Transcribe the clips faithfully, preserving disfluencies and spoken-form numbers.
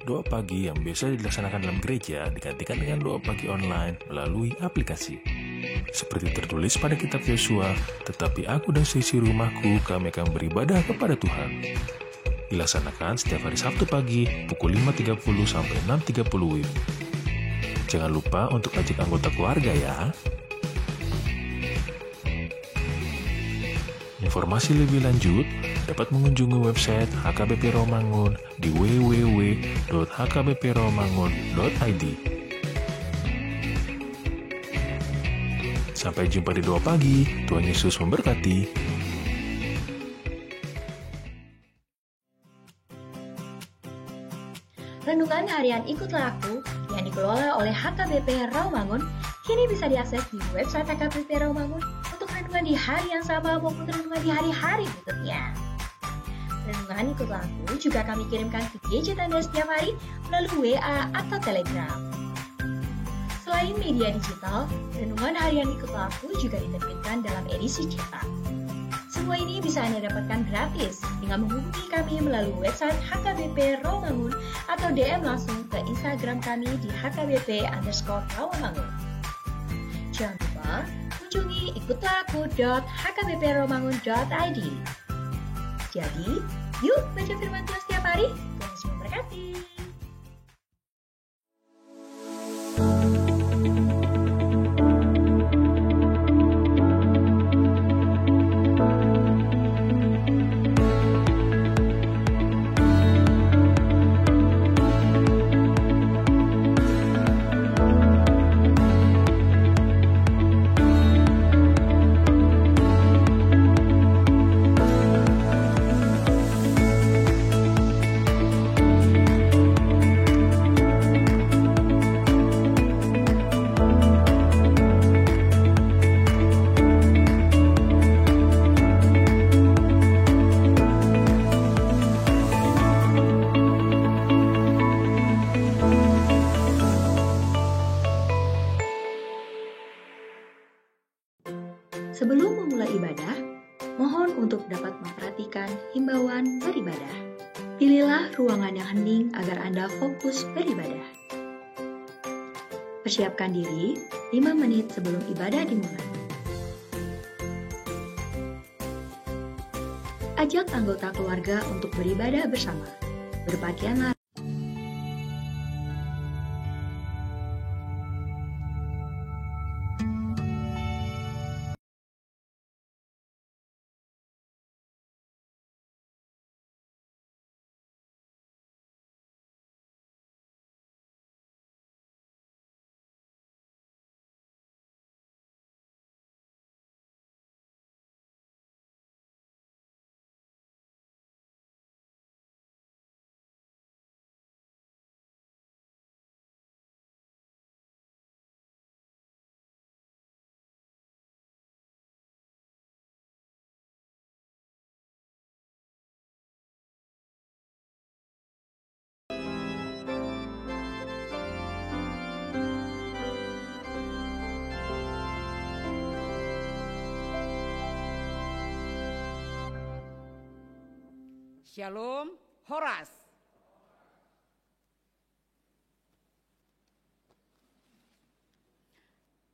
Doa pagi yang biasa dilaksanakan dalam gereja digantikan dengan doa pagi online melalui aplikasi. Seperti tertulis pada kitab Yosua, "Tetapi aku dan seisi rumahku, kami akan beribadah kepada Tuhan." Dilaksanakan setiap hari Sabtu pagi pukul lima tiga puluh sampai enam tiga puluh W I B. Jangan lupa untuk ajak anggota keluarga ya. Informasi lebih lanjut dapat mengunjungi website H K B P Rawamangun di w w w dot h k b p rawamangun dot i d. Sampai jumpa di doa pagi. Tuhan Yesus memberkati. Renungan Harian Ikutlah Aku yang dikelola oleh H K B P Rawamangun kini bisa diakses di website H K B P Rawamangun untuk renungan di hari yang sama maupun renungan di hari-hari berikutnya. Renungan Ikutlah Aku juga kami kirimkan ke gadget Anda setiap hari melalui W A atau Telegram. Selain media digital, Renungan Harian Ikutlah Aku juga diterbitkan dalam edisi cetak. Semua ini bisa Anda dapatkan gratis dengan menghubungi kami melalui website H K B P Rawamangun atau D M langsung ke Instagram kami di H K B P underscore Rawamangun. Jangan lupa kunjungi ikutlah aku dot h k b p rawamangun dot i d. Jadi, yuk baca firman Tuhan setiap hari. Tuhan Yesus memberkati. Sebelum memulai ibadah, mohon untuk dapat memperhatikan himbauan beribadah. Pilihlah ruangan yang hening agar Anda fokus beribadah. Persiapkan diri lima menit sebelum ibadah dimulai. Ajak anggota keluarga untuk beribadah bersama. Berpakaianlah Syalom, horas.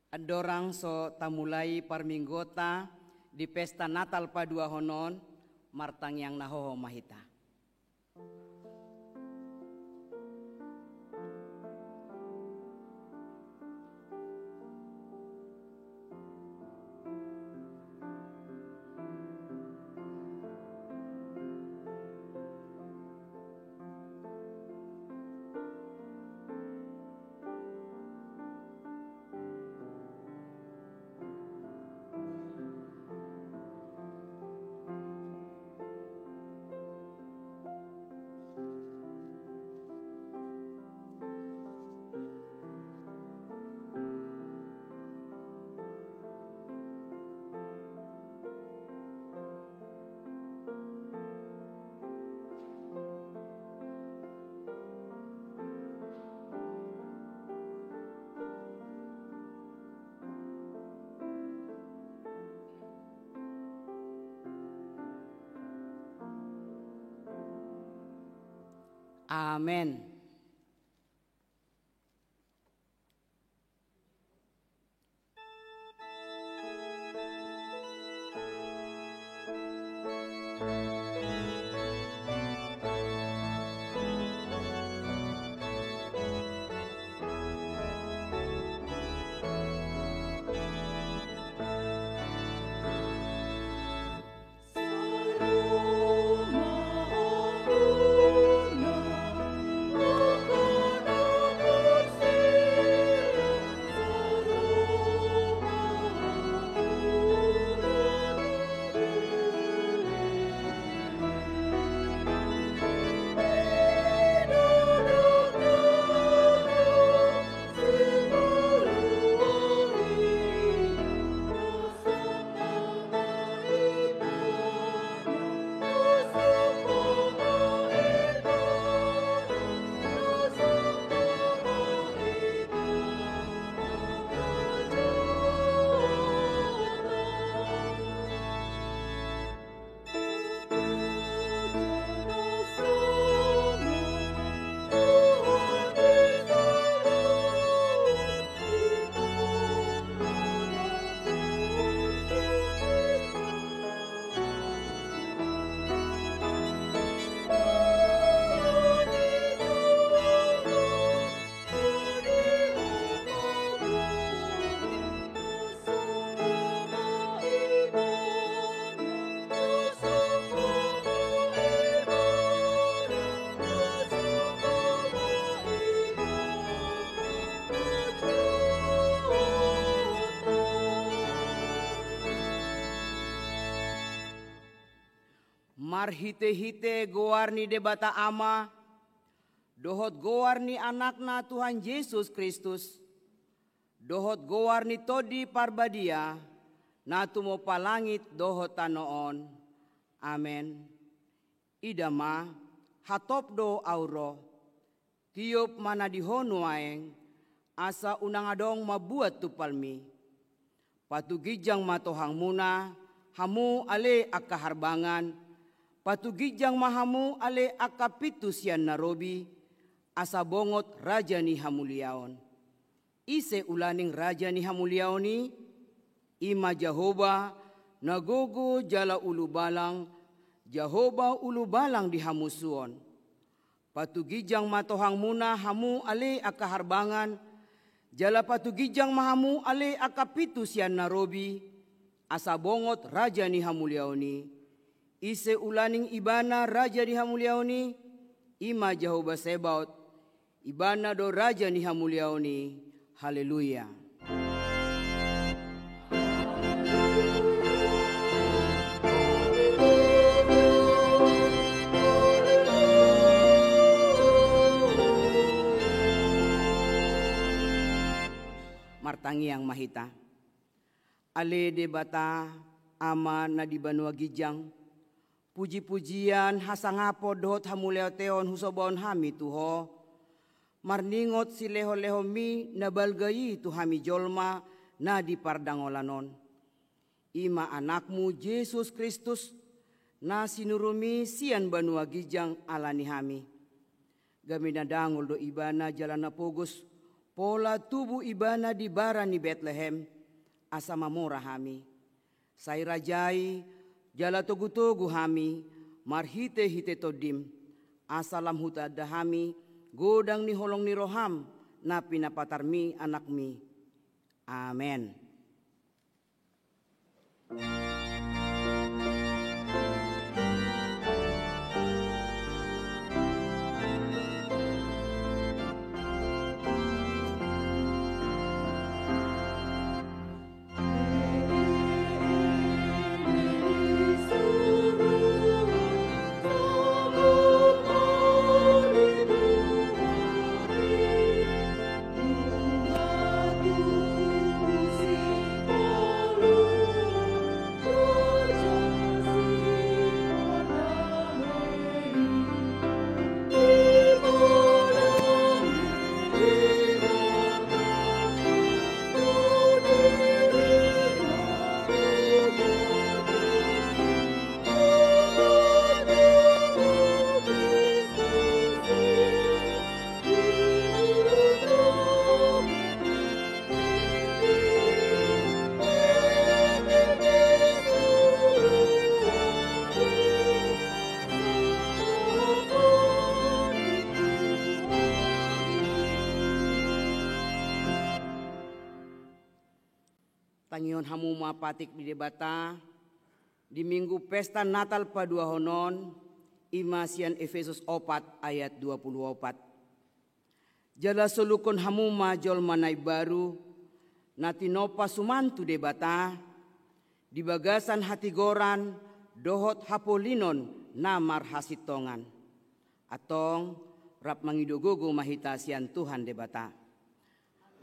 Andorang so tamulai parmingguonta di pesta Natal paduahon on, martangiang na hohom ma hita. Amen. Marhitehite goar ni Debata Ama, dohot goar ni Anakna Tuhan Jesus Kristus, dohot goar ni Tondi Parbadia, na tumompa langit dohot tano on. Amen. Ida ma, hatop do ahu ro. Tiop ma na di ho nuaeng, asa unang adong mambuat tumpalmi. Patuginjang ma tohangmuna, hamu ale angka harbangan, patuginjang ma hamu ale angka pintu sian na robi, asa bongot Raja ni hamuliaon. Ise ulaning Raja ni hamuliaon i? I ma Jahowa, na gogo jala ulubalang, Jahowa ulubalang di hamusuon. Patuginjang ma tohangmuna hamu ale angka harbangan, jala patuginjang ma hamu ale angka pintu sian na robi, asa bongot Raja ni hamuliaon i. Ise ulaning Ibana Raja ni hamuliaon i? I ma Jahowa Sebaot. Ibana do Raja ni hamuliaon i. Haleluya. Martangiang ma hita. Ale Debata, Ama na di banua ginjang, puji-pujian, hasangapon dohot hamuliateon husobahon hami tu Ho, marningot silehon-lehonmi na balga i tu hami jolma na di pardangolan on. I ma Anakmu Jesus Kristus, na sinurumi sian banua ginjang ala ni hami. Gabe na dangol do Ibana jala na pogos, pola tubu Ibana di bara ni Betlehem, asa mamora hami. Sai rajai jala togu-togu hami marhite-hite Tondim, asa lam hutanda hami godang ni holong ni roham na pinapatarmi Anakmi. Amen. Tangihon hamu ma patik ni Debata di Minggu pesta Natal paduahon on, i ma sian Efesus opat ayat dua puluh opat. Jala solukkon hamu ma jolma na imbaru, na tinompa suman tu Debata, di bagasan hatigoran dohot hapolinon na marhasintongan. Antong, rap mangido gogo ma hita sian Tuhan Debata.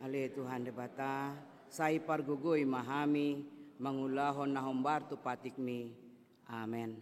Ale Tuhan Debata, sai pargogoi ma hami mangulahon na hombar tu patikmi. Amen.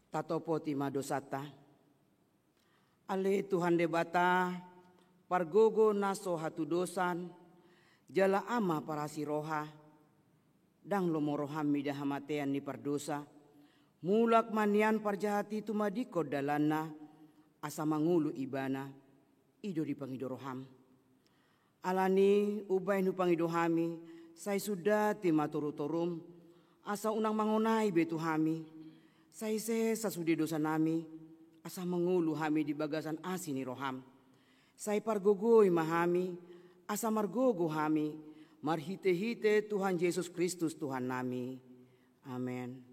Tatopoti ma dosanta. Ale Tuhan Debata, pargogo na so hatudosan, jala Ama parasi roha, ndang lomo roham mida hamatean ni pardosa, mulak ma nian parjahat i tumadingkon dalanna, asa mangolu ibana, i do dipangido roham. Alani i umbahen hupangido hami, sai sundati ma torutorum, asa unang mangonai be tu hami, sai sesa sude dosanami, asa mangolu hami di bagasan asi ni roham. Sai pargogoi ma hami, asa margogo hami, marhitehite Tuhan Jesus Kristus Tuhannami. Amen.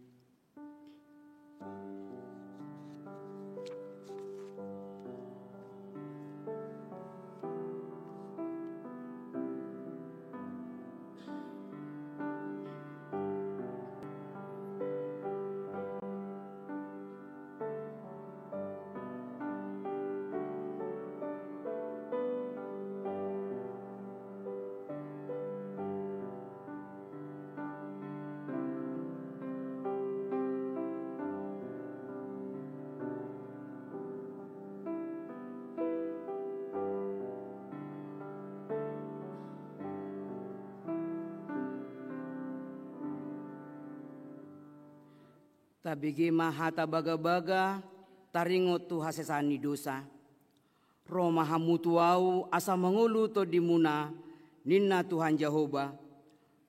Tabege ma hata bagabaga, taringot tu hasesaan ni dosa. Ro ma hamu tu Ahu asa mangolu tondimuna, ninna Tuhan Jahowa.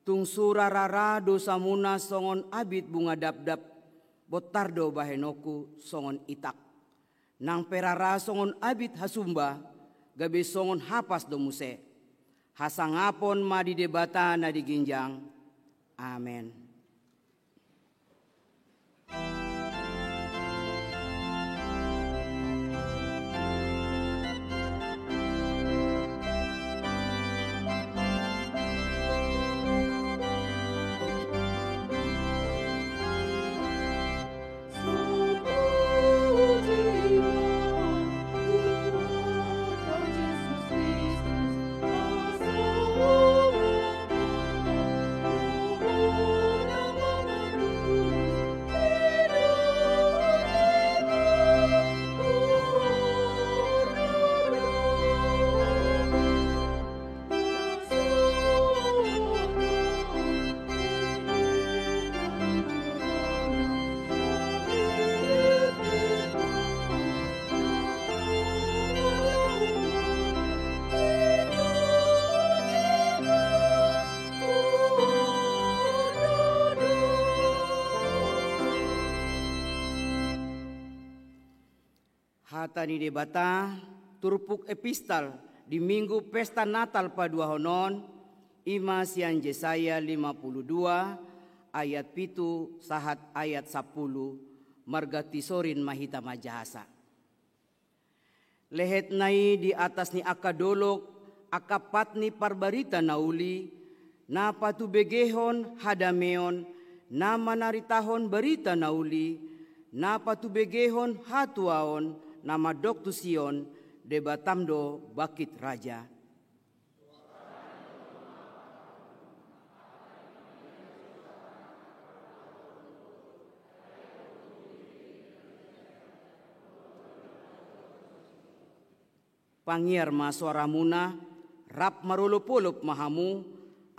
Tung sura rara dosamuna songon abit bunga dapdap, bontar do bahenonku songon itak. Nang pe rara songon abit hasumba, gabe songon hapas do muse. Hasangapon ma di Debata na di ginjang. Amen. Hata ni Debata, turpuk epistel di Minggu Pesta Natal paduahon on, i ma sian Jesaya lima puluh dua ayat pitu sahat ayat sampulu, marganti sorin ma hita manjahasa. Lehetna i di atas ni angka dolok, angka pat ni parbarita na uli, na patubegehon hadameon, na manaritahon barita na uli, na patubegehon hatuaon, na mandok tu Sion, Debatam do bangkit raja. Pangiar ma soaramuna, rap marolopolop ma hamu,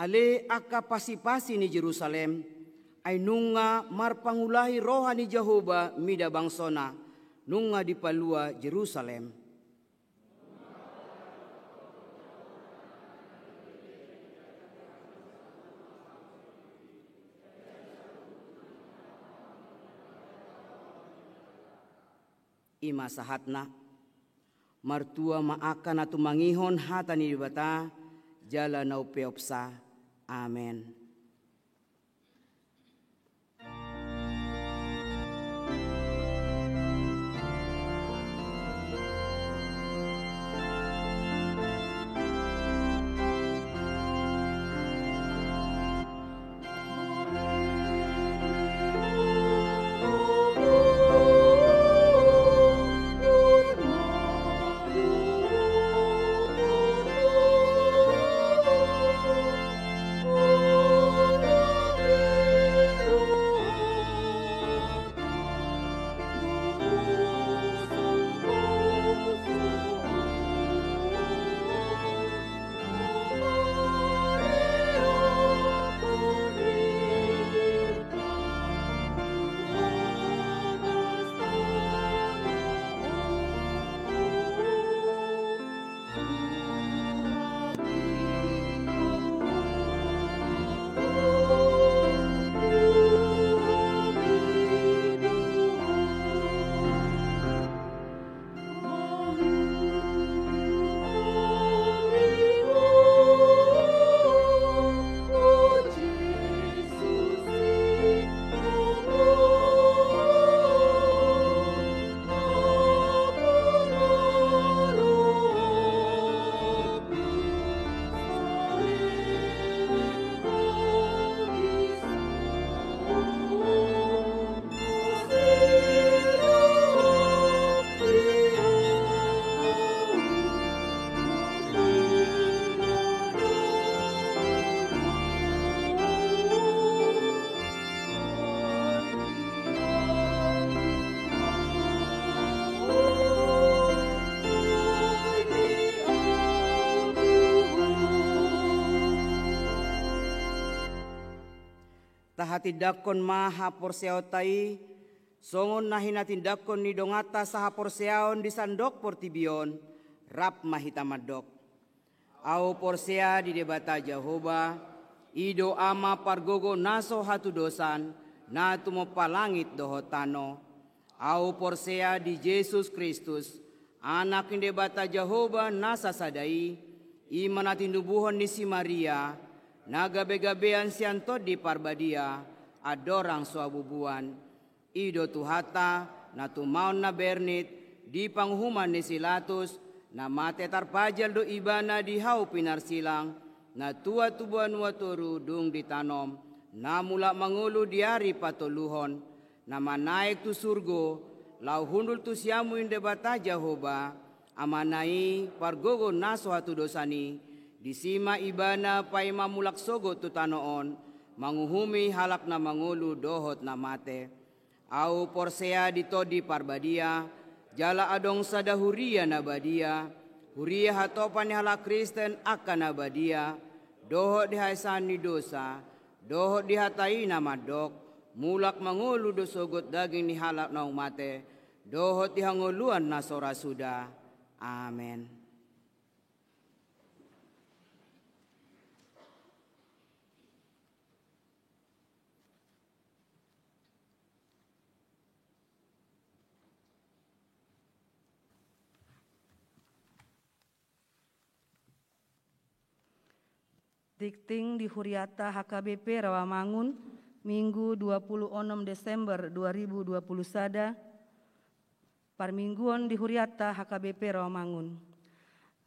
ale angka pasipasi ni Jerusalem, ai nunga marpangulahi roha ni Jahowa mida bangsona, nunga dipalua Jerusalem. I ma sahatna. Martua ma angka na tumangihon hata ni Debata, jala na umpeopsa. Amen. Tahatindangkon ma haporseaonta i, songon na hinatindangkon ni donganta sahaporseaon di sandok portibi on, rap ma hita mandok. Ahu porsea di Debata Jahowa, i do Ama pargogo na so hatudosan, na tumompa langit dohot tano. Ahu porsea di Jesus Kristus, Anak ni Debata Jahowa na sasada i, i ma na tinubuhon ni si Maria, na gabegabean sian Tondi Parbadia, andorang so habubuan. I do Tuhanta, na tumaon na bernit, di panguhuman ni si Latus, na mate tarpajal do Ibana di hau pinarsilang, na tua tu banua toru dung ditanom, na mulak mangolu di ari patoluhon, na manaek tu surgo, laho hundul tu siamun ni Debata Jahowa, Amana i pargogo na so hatudosan i, disi ma Ibana paima mulak sogot tu tano on, manguhumi halak na mangolu dohot na mate. Ahu porsea di Tondi Parbadia, jala adong sada huria na badia, huria hatopan ni halak Kristen angka na badia, dohot di haesaan ni dosa, dohot di hata i na mandok, mulak mangolu do sogot daging ni halak naung mate, dohot di hangoluan na so ra suda. Amen. Tingting di huriata H K B P Rawamangun, Minggu dua puluh onom Desember dua ribu dua puluh sada. Parmingguon di huriata H K B P Rawamangun.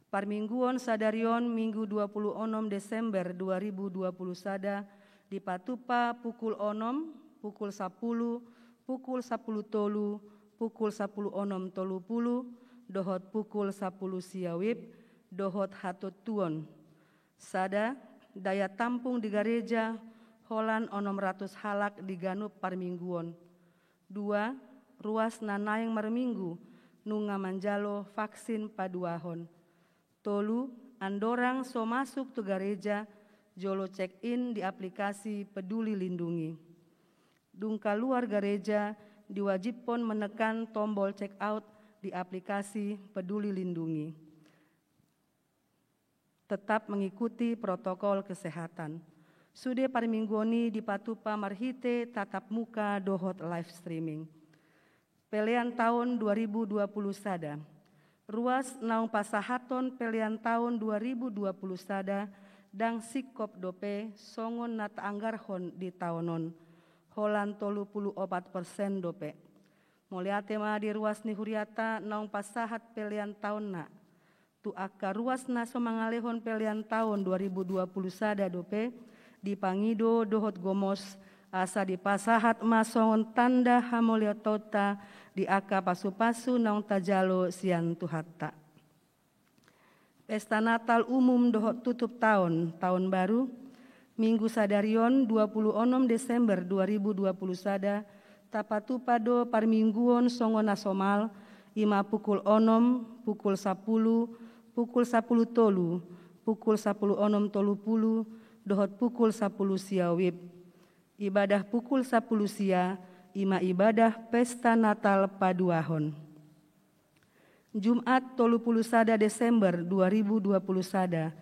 Parmingguon sadari on, Minggu dua puluh onom Desember dua ribu dua puluh sada, dipatupa pukul onom, pukul sapuluh, pukul sapuluh tolu, pukul sapuluh onom tolu puluh, dohot pukul sapuluh sia WIB, dohot hatontuon. Sada, daya tampung di gareja holan onom ratus halak di ganup parmingguon. Dua, ruas na naeng marminggu nunga manjalo vaksin paduahon. Tolu, andorang so masuk tu gareja, jolo check in di aplikasi Peduli Lindungi. Dung kaluar gareja, diwajibhon menekan tombol check out di aplikasi Peduli Lindungi. Tetap mengikuti protokol kesehatan. Sude parmingguon i dipatupa marhite tatap muka dohot live streaming. Pelean taon dua ribu dua puluh sada. Ruas naung pasahathon pelean taon dua ribu dua puluh sada ndang singkop dope songon na taanggarhon di taon on, holan tolu puluh opat persen dope. Mauliate ma di ruas ni huriata naung pasahat pelean taonna. Tu angka ruas na so mangalehon pelean taon dua ribu dua puluh sada dope, dipangido dohot gomos, asa dipasahat ma songon tanda hamauliateonta di angka pasupasu naung tajalo sian Tuhanta. Pesta Natal umum dohot tutup taon, taon baru, Minggu sadari on, dua puluh onom Desember dua ribu dua puluh sada, tapatupa do parmingguon songon na somal, i ma pukul onom, pukul sapuluh, pukul sapuluh tolu, pukul sapuluh onom tolu puluh, dohot pukul sapuluh sia WIB. Ibadah pukul sapuluh sia, i ma ibadah Pesta Natal paduahon. Jumat tolu puluh sada Desember dua ribu dua puluh sada.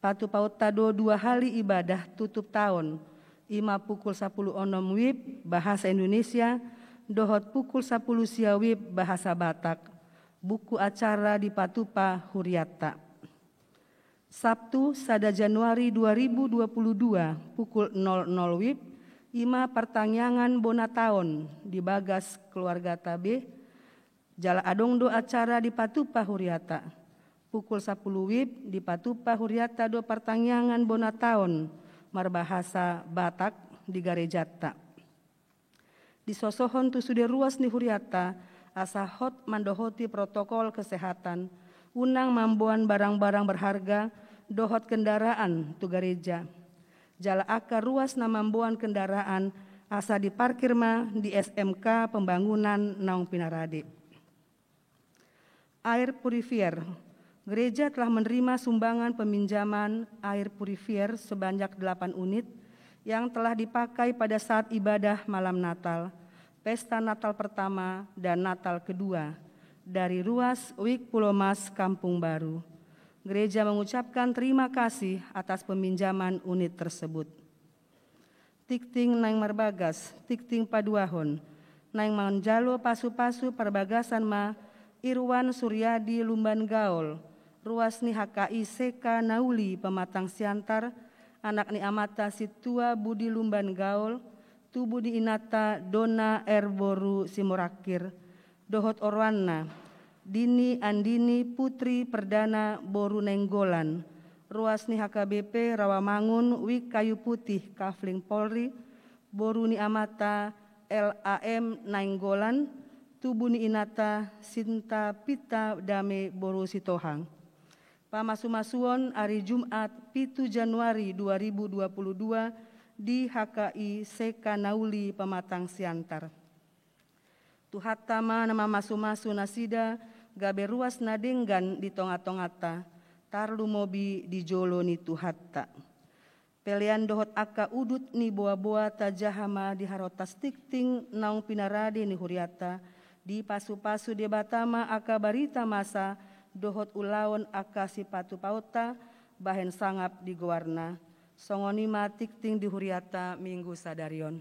Patupaonta do dua hali ibadah tutup taon, i ma pukul sapuluh onom WIB bahasa Indonesia, dohot pukul sapuluh sia WIB bahasa Batak. Buku acara dipatupa huriatta. Sabtu, sada Januari dua ribu dua puluh dua, pukul nol nol WIB, i ma partangiangan bona taon di bagas keluargata be, jala adong do acara dipatupa huriatta. Pukul sapuluh WIB dipatupa huriatta do partangiangan bona taon marbahasa Batak di garejanta. Disosohon tu sude ruas ni huriatta, asa hot mandohoti protokol kesehatan, unang mamboan barang-barang berharga dohot kendaraan tu gareja. Jala angka ruas na mamboan kendaraan, asa diparkir ma di S M K pembangunan naung pinarade. Air purifier. Gereja telah menerima sumbangan peminjaman air purifier sebanyak delapan unit yang telah dipakai pada saat ibadah malam Natal, Pesta Natal pertama, dan Natal kedua dari Ruas WIB Pulomas Kampung Baru. Gereja mengucapkan terima kasih atas peminjaman unit tersebut. Tingting naeng marbagas, tingting paduahon, naeng manjalo pasu-pasu parbagasan ma Irwan Suryadi Lumban Gaol, ruas ni H K I S K Nauli Pematang Siantar, anak ni amanta Sintua Budi Lumban Gaol, tubu ni inanta Dona R boru Simorangkir, dohot oroanna, Dini Andini Putri Perdana boru Nainggolan, ruas ni H K B P Rawamangun WIB Kayu Putih Kafling Polri, boru ni amanta L A M Nainggolan, tubu ni inanta Sinta Pita Dame boru Sitohang. Pamasu-masuon ari Jumat pitu Januari dua ribu dua puluh dua di H K I S K Nauli Pematang Siantar. Tuhanta ma na mamasu-masu nasida, gabe ruas na denggan di tonga-tonganta, tarlumobi di jolo ni Tuhanta. Pelean dohot angka udut ni boa-boa tajaha ma di harotas tingting naung pinarade ni hurianta, dipasu-pasu Debata ma angka barita masa dohot ulaon angka sipatupaonta bahen sangap di goarna. Songon i ma tingting di hurianta Minggu sadari on.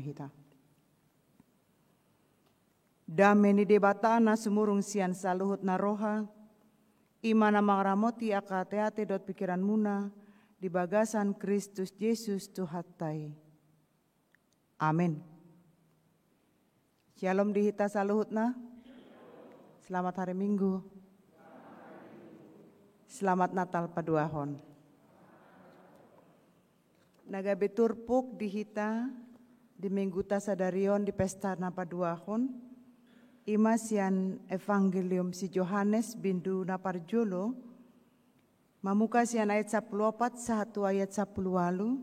Hita. Dame ni Debata na sumurung sian saluhut na roha, i ma na mangaramoti angka ateate dohot pingkiranmuna di bagasan Kristus Jesus Tuhanta i. Amen. Syalom di hita saluhutna. Selamat hari Minggu. Selamat Natal paduahon. Na gabe turpuk di hita di Mingguta sadari on di pesta na paduahon, i ma sian Evangelium si Johannes bindu na parjolo, mamungka sian ayat sampulu opat sahat tu ayat sampulu ualu,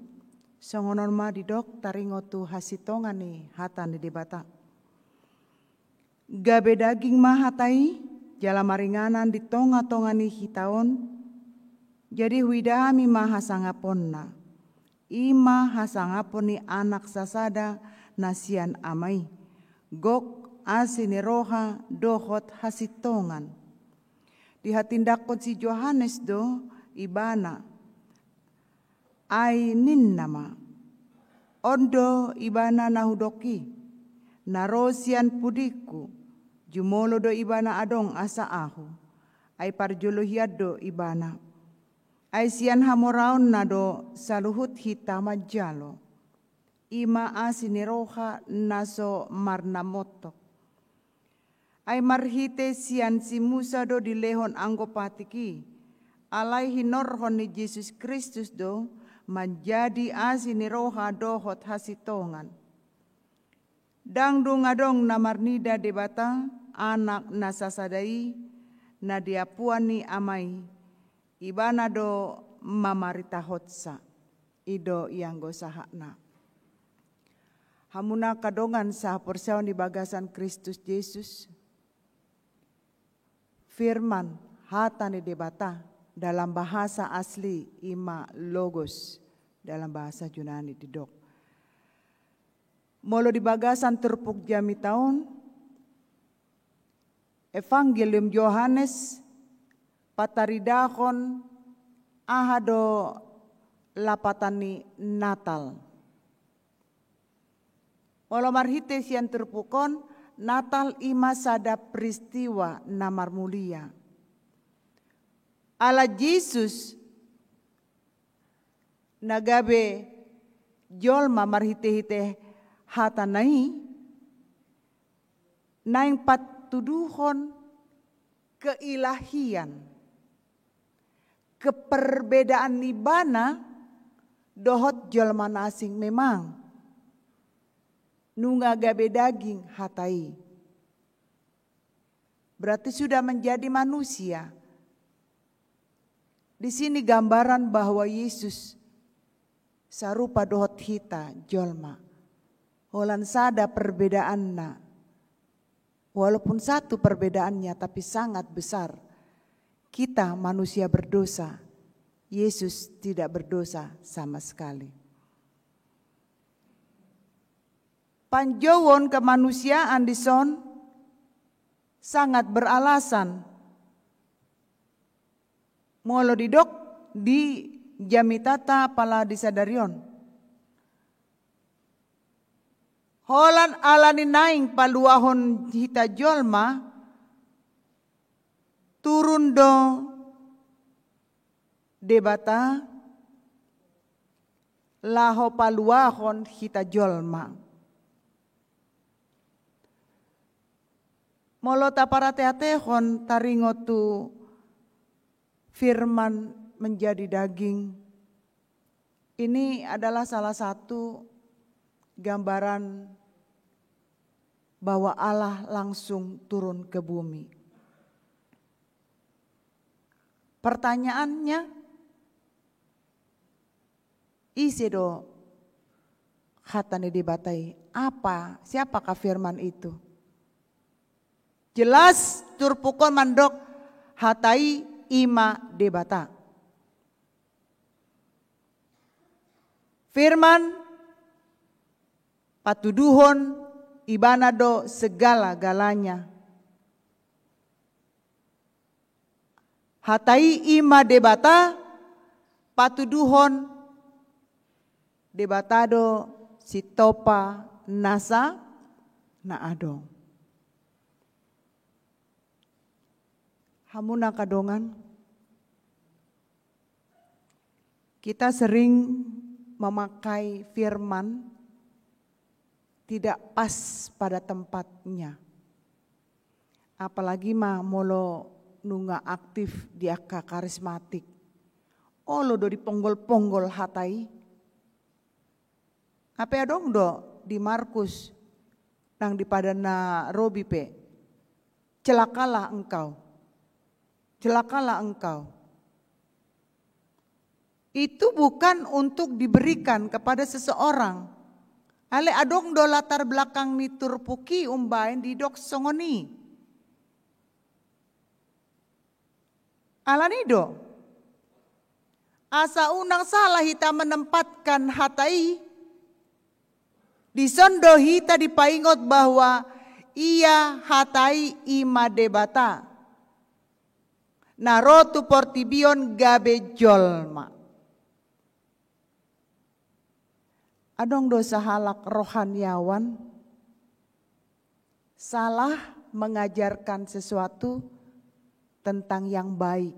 songon on ma didok taringot tu hasintongan ni hata ni Debata. Gabe daging ma hata i, jala maringanan di tongatonga ni hita on, jadi huida hami ma hasangaponna, i ma hasangapon ni Anak sasada na sian Ama i, gok, asi ni roha dohot hasintongan. Dihatindangkon si Johannes do Ibana, ai ninna ma: On do Ibana na hudok i, na ro sian pudingku, jumolo do Ibana adong asa ahu, ai parjolo hian do Ibana. Ai sian hamoraonna do saluhut hita manjalo, i ma asi ni roha na so marnamontok. Ai marhite sian si Musa do dilehon anggo patik i, alai hinorhon ni Jesus Kristus do manjadi asi ni roha dohot hasintongan. Ndang dung adong na marnida Debata, Anak na sasada i, na di ampuan ni Ama i, Ibana do mamaritahonsa. I do ianggo sahatna. Hamuna angka dongan sahaporseaon di bagasan Kristus Jesus, firman, hata ni Debata, dalam bahasa asli i ma logos, dalam bahasa Junani didok. Molo di bagasan turpuk jamita on, Evangelium Johannes pataridahon aha do lapatan ni Natal. Molo marhite sian turpuk on, Natal i ma sada peristiwa na marmulia. Ala Jesus na gabe jolma marhitehite hatana i, naeng patuduhon keilahian, keperbedaan ni Ibana dohot jolma na asing memang. Nunga gabe daging hata i. Berarti sudah menjadi manusia. Di sini gambaran bahwa Yesus sarupa dohot hita jolma. Holan sada perbedaanna. Walaupun satu perbedaannya, tapi sangat besar. Kita manusia berdosa. Yesus tidak berdosa sama sekali. Panjouon kemanusiaan dison sangat beralasan. Molo didok di jamitata pala di sadari on. Holan ala ni naeng paluahon hita jolma, turun do Debata laho paluahon hita jolma. Molo taparateatehon taringot tu firman menjadi daging, ini adalah salah satu gambaran bahwa Allah langsung turun ke bumi. Pertanyaannya, ise do hata ni Debata i? Apa, siapakah firman itu? Jelas turpuk on mandok hata i ima Debata. Firman patuduhon ibana do segala-galanya. Hata i ima Debata, patuduhon Debata do sitompa nasa na adong. Hamu angka dongan, kita sering memakai firman tidak pas pada tempatnya. Apalagi ma molo nunga aktif di angka karismatik. Olo do diponggol-ponggol hata i. Hape adong do di Markus nang di Padan na Robi pe, celakalah engkau. Celakalah engkau. Itu bukan untuk diberikan kepada seseorang. Alai adong do latar belakang ni turpuk i umbahen didok songon i. Alani do, asa unang salah hita menempatkan hata i, dison do hita dipaingot bahwa ia hata i ima Debata na ro tu portibi on gabe jolma. Adong do sahalak rohaniawan salah mengajarkan sesuatu tentang yang baik.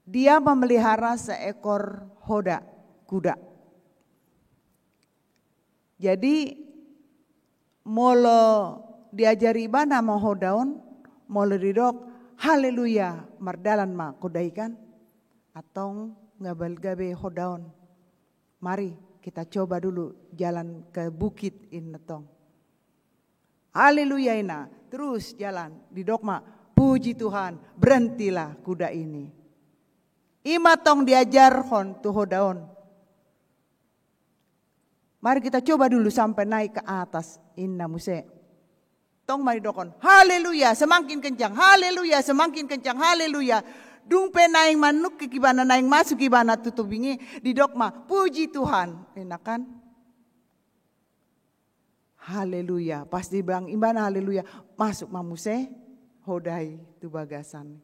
Dia memelihara seekor hoda, kuda. Jadi molo diajari ibana ma hoda on, molo didok, "Haleluya, mardalan ma kuda i kan." Antong gabe, gabe hoda on. "Mari kita coba dulu jalan ke bukit," inna tong. "Haleluya," inna. Terus jalan, didok ma, "Puji Tuhan, berhentilah kuda ini." Ima tong diajarhon tu hoda on. "Mari kita coba dulu sampai naik ke atas," inna muse. Tong ma didokhon, "Haleluya, semakin kencang, haleluya, semakin kencang, haleluya." Dung pe naeng manungkun ibana, naeng masuk ibana tu tobing i, didok ma, "Puji Tuhan," inna kan. "Haleluya." Pas dibilang ibana haleluya, masuk ma muse hoda i tu bagasan.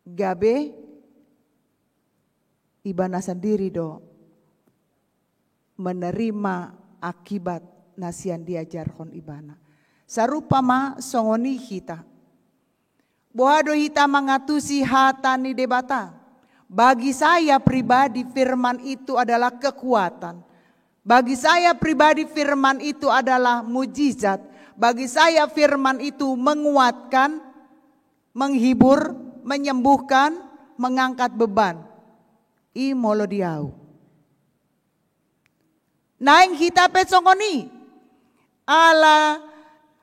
Gabe ibana sandiri do menerima akibat na sian diajarhon ibana. Sarupa ma songon i hita. Boha do hita mangantusi hata ni Debata? Bagi saya pribadi, firman itu adalah kekuatan. Bagi saya pribadi, firman itu adalah mujizat. Bagi saya, firman itu menguatkan, menghibur, menyembuhkan, mengangkat beban. I molo di au. Naeng hita pe songon i. Ala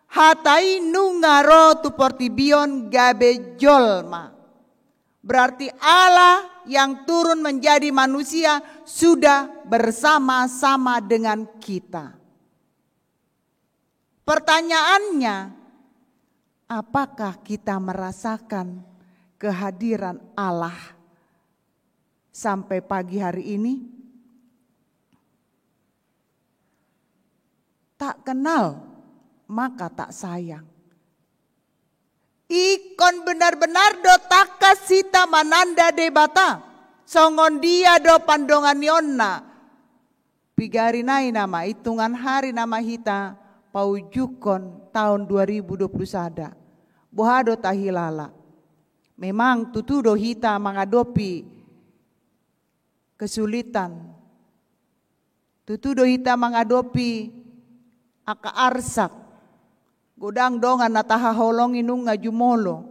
hata i nunga ro tu portibi on gabe jolma. Berarti Allah yang turun menjadi manusia sudah bersama-sama dengan kita. Pertanyaannya, apakah kita merasakan kehadiran Allah sampai pagi hari ini? Tak kenal, maka tak sayang. Ingkon benar-benar do tangkas hita mananda Debata, songon dia do pandonganionna. Piga ari nai nama, hitungan hari nama hita paujungkon taon dua ribu dua puluh sada. Boha do tahilala? Memang tutu do hita mangadopi kesulitan. Tutu do hita mangadopi angka arsak. Godang dongan na tahaholongi nunga jumolo.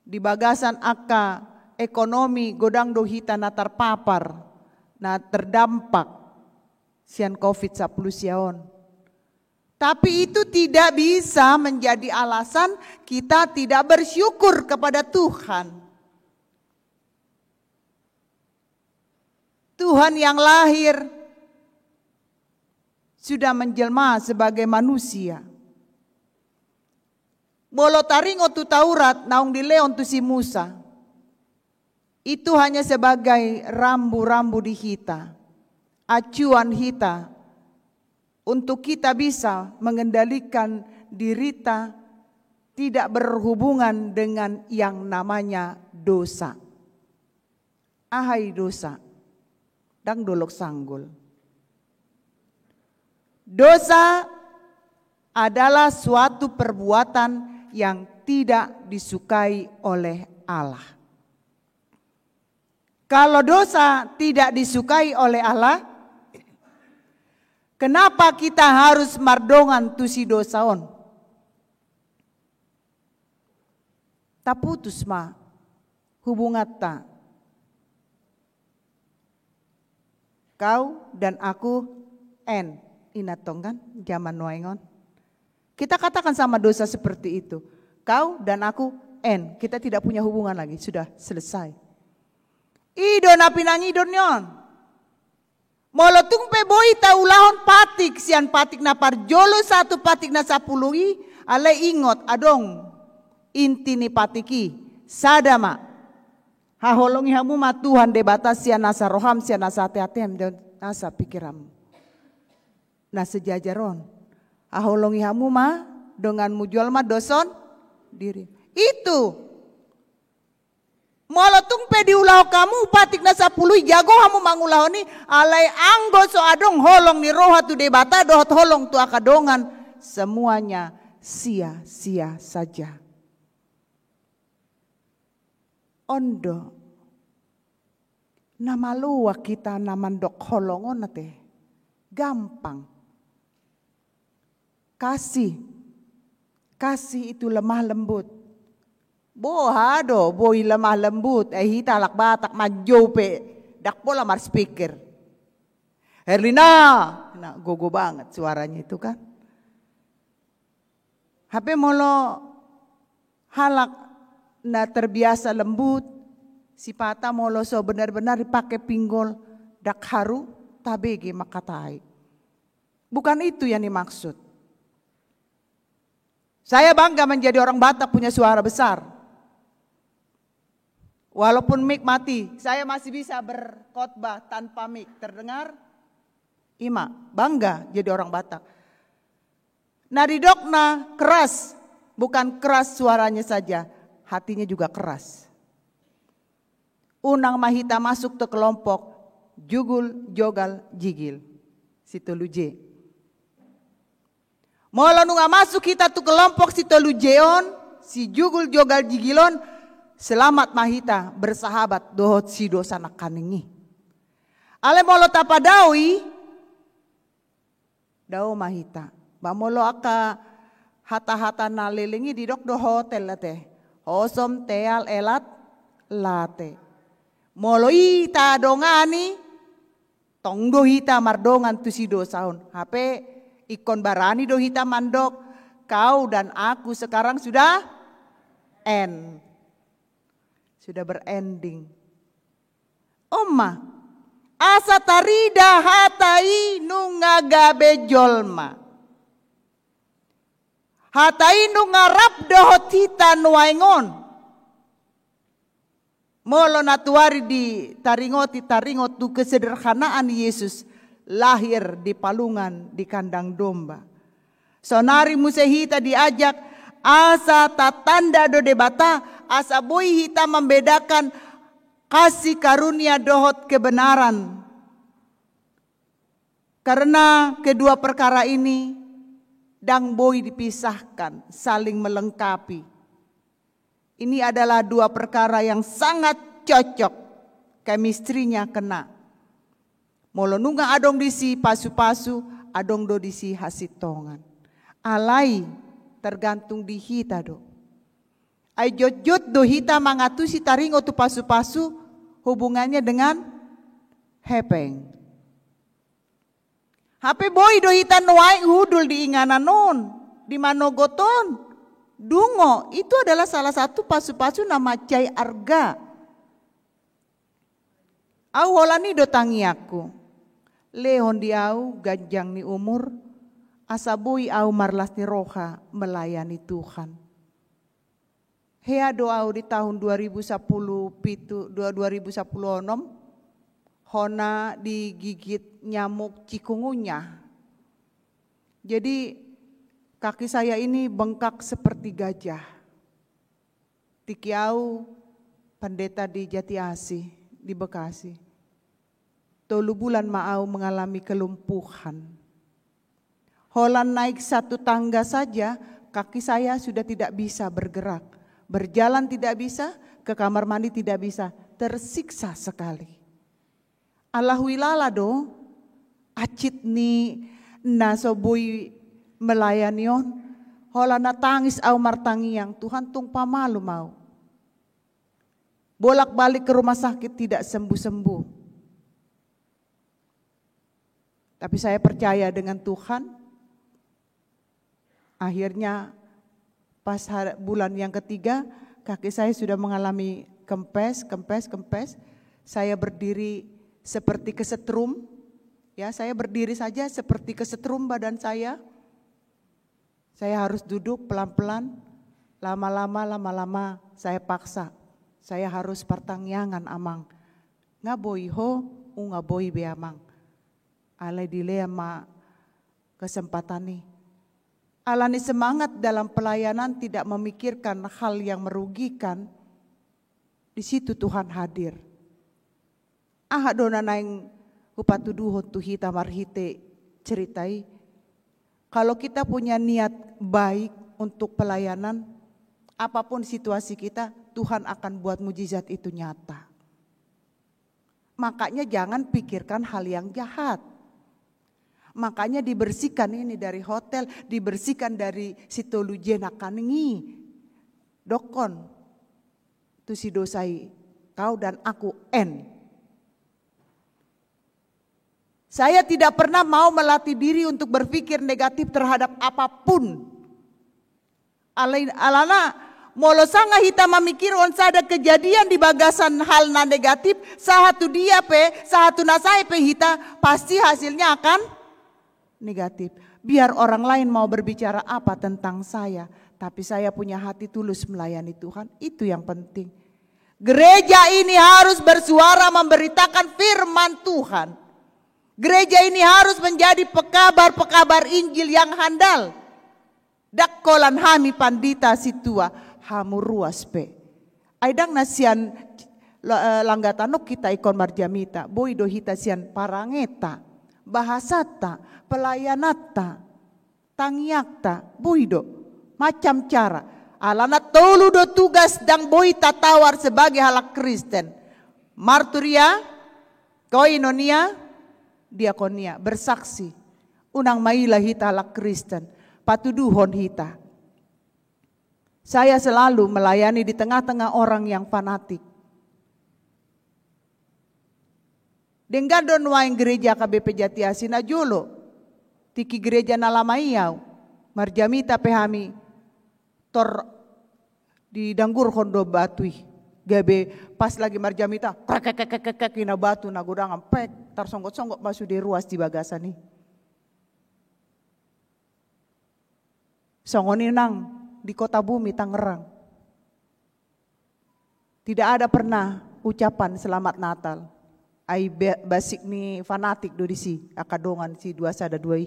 Di bagasan angka ekonomi godang do hita na tarpapar, na terdampak sian covid sampulu sia on. Tapi itu tidak bisa menjadi alasan kita tidak bersyukur kepada Tuhan. Tuhan yang lahir sudah menjelma sebagai manusia. Molo taringot tu Taurat naung dilehon tu si Musa, itu hanya sebagai rambu-rambu di hita, acuan hita, untuk kita bisa mengendalikan dirita tidak berhubungan dengan yang namanya dosa. Aha i dosa? Ndang dolok sanggul. Dosa adalah suatu perbuatan yang tidak disukai oleh Allah. Kalau dosa tidak disukai oleh Allah, kenapa kita harus mardongan tu si dosa on? Taputus ma hubunganta. Kau dan aku, end. I ma tong kan zaman nuaeng on. Kita katakan sama dosa seperti itu. Kau dan aku, end. Kita tidak punya hubungan lagi. Sudah selesai. I do na pinangido ni on. Molo tung pe boi taulahon patik, sian patik na parjolo sahat tu patik na sampulu i, alai ingot, adong inti ni patik i, sada ma. Haholongi hamu ma Tuhan Debata sian nasa roham, sian nasa ateatem, dan nasa pikiranmu. Na sejajar on. Haholongi hamu ma donganmu jolma dos on diri. Itu. Molo tung pe diulahon hamu patik na sampulu i, jago hamu mangulahon i, alai anggo so adong holong ni roha tu Debata dohot holong tu angka dongan, semuanya sia-sia saja. On do. Na malo hita na mandok holong on ate. Gampang. Kasih. Kasih itu lemah lembut. Boha do boi lemah lembut, eh, hita halak Batak manjou pe ndang pola marspikir. Herlina, na gogo banget suaranya itu kan. Hape molo halak na terbiasa lembut, sipata molo so benar-benar dipake pinggol ndang haru, tabege mangkatai. Bukan itu yang dimaksud. Saya bangga menjadi orang Batak punya suara besar. Walaupun mic mati, saya masih bisa berkhotbah tanpa mic. Terdengar? I ma, bangga jadi orang Batak. Na didokna keras, bukan keras suaranya saja, hatinya juga keras. Unang ma hita masuk tu kelompok jugul jogal jigil. Si tolu J. Molo nunga masuk hita tu kelompok si tolu J on, si jugul jogal jigil on, selamat ma hita bersahabat dohot si dosa nangkaning i. Alai molo tapadao i, dao ma hita. Ba molo angka hata-hata na leleng i didok do hotel ate. Hosom, teal, elat, late. Molo i tadongani, tong do hita mardongan tu si dosa on. Hape ingkon barani do hita mandok, kau dan aku sekarang sudah end. Sudah berending. On ma, asa tarida hata i nunga gabe jolma. Hata i nunga rap dohot hita nuaeng on. Molo na tuari ditaringoti, taringot tu kesederhanaan Yesus lahir di palungan di kandang domba. Saonari muse hita diajak asa tatanda do Debata, asa boi hita membedakan kasih karunia dohot kebenaran. Karena kedua perkara ini ndang boi dipisahkan, saling melengkapi. Ini adalah dua perkara yang sangat cocok, chemistry-nya kena. Molo nunga adong disi pasu-pasu, adong do disi hasintongan. Alai tergantung di hita do. Ai jotjot do hita mangantusi taringot tu pasu-pasu, hubungannya dengan hepeng. Hape boi do hita nuaeng hundul di inganan on, di manogot on. Dungo, itu adalah salah satu pasu-pasu na mansai arga. Au holan i do tangiangku. Lehon di au ganjang ni umur, asa boi au marlas ni roha melayani Tuhan. Hea do au di tahun dua ribu sapulu pitu, dua, dua ribu sapulu onom, hona digigit nyamuk cikungunya. Jadi, kaki saya ini bengkak seperti gajah. Tingki au pendeta di Jatiasi, di Bekasi. Tolu bulan ma au mengalami kelumpuhan. Holan naik satu tangga saja, kaki saya sudah tidak bisa bergerak. Berjalan tidak bisa, ke kamar mandi tidak bisa. Tersiksa sekali. Ala huilala do, acit ni na so boi melayani on, holan na tangis au martangiang, Tuhan tung pamalum au. Bolak-balik ke rumah sakit tidak sembuh-sembuh. Tapi saya percaya dengan Tuhan, akhirnya pas har-, bulan yang ketiga, kaki saya sudah mengalami kempes, kempes, kempes. Saya berdiri seperti kesetrum. Ya, saya berdiri saja seperti kesetrum badan saya. Saya harus duduk pelan-pelan. Lama-lama, lama-lama saya paksa. Saya harus partangiangan, Amang. Nga boi ho, unang boi be, Amang. Alai dilean ma kesempatan i. Alani semangat dalam pelayanan, tidak memikirkan hal yang merugikan, di situ Tuhan hadir. Aha do na naeng hupatuduhon tu hita marhite cerita i? Kalau kita punya niat baik untuk pelayanan, apapun situasi kita, Tuhan akan buat mujizat itu nyata. Makanya jangan pikirkan hal yang jahat. Makanya dibersihkan ini dari hotel, dibersihkan dari si tolu jenaka i. Dokkon tu si dosa i, kau dan aku, en. Saya tidak pernah mau melatih diri untuk berpikir negatif terhadap apapun. Alai-, alana, molo sanga hita mamikirhon sada kejadian di bagasan hal na negatif, sahat tu dia pe, sahat tu na sae pe hita, pasti hasilnya akan negatif. Biar orang lain mau berbicara apa tentang saya, tapi saya punya hati tulus melayani Tuhan, itu yang penting. Gereja ini harus bersuara memberitakan firman Tuhan. Gereja ini harus menjadi pekabar-pekabar Injil yang handal. Ndang holan hami pandita sintua, hamu ruas pe. Ai ndang na sian la-, eh, langgatan on hita ingkon marjamita, boi do hita sian parangenta, bahasanta, pelayananta, tangiangta, boi do. Macam cara. Alana tolu do tugas ndang boi tatawar sebagai halak Kristen. Marturia, koinonia, diakonia, bersaksi. Unang maila hita halak Kristen, patuduhon hita. Saya selalu melayani di tengah-tengah orang yang fanatik. Denggan do nuaeng gereja K B P Jatiasi na jolo. Tingki gereja na lama i au. Marjamita pe hami tor didanggurhon do batu i. Gabe pas lagi marjamita, krek, krek, krek, krek, krek, ina batu na godangan, prek, tarsonggot-songgot ma sude ruas di bagasan i. Songon i nang di Kota Bumi Tangerang. Tidak ada pernah ucapan Selamat Natal. Ai be-, basik ni fanatik do disi, angka dongan si dua sada dua i.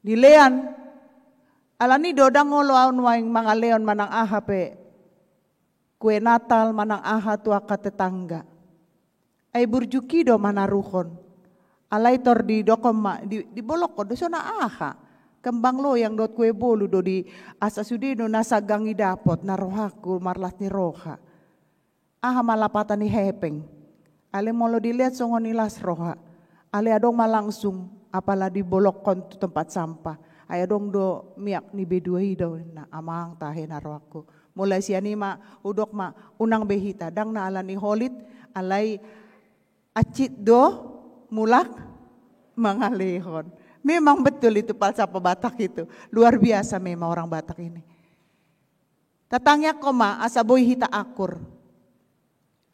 Dilean, alani do ndang olo au nuaeng mangalehon manang aha pe kue Natal manang aha tu angka tetangga. Ai burju i do manaruhon. Alai tor didokkon ma, di, dibolokkon do, songon aha? Kembang loyang dohot kue bolu do di, asa sude do na sanggang i dapot, na rohangku marlas ni roha. Aha ma lapatan ni hepeng? Alai molo dilehon songon i las roha. Alai adong ma langsung, apala dibolokkon tu tempat sampah. Ai adong do miak ni B dua i do, na amang tahe na rohangku. Mulai sian i ma, hudok ma, unang be hita, ndang na alani holit, alai acit do mulak mangalehon. Memang betul itu falsafah Batak itu. Luar biasa memang orang Batak ini. Tatangiangkon ma, asa boi hita akur.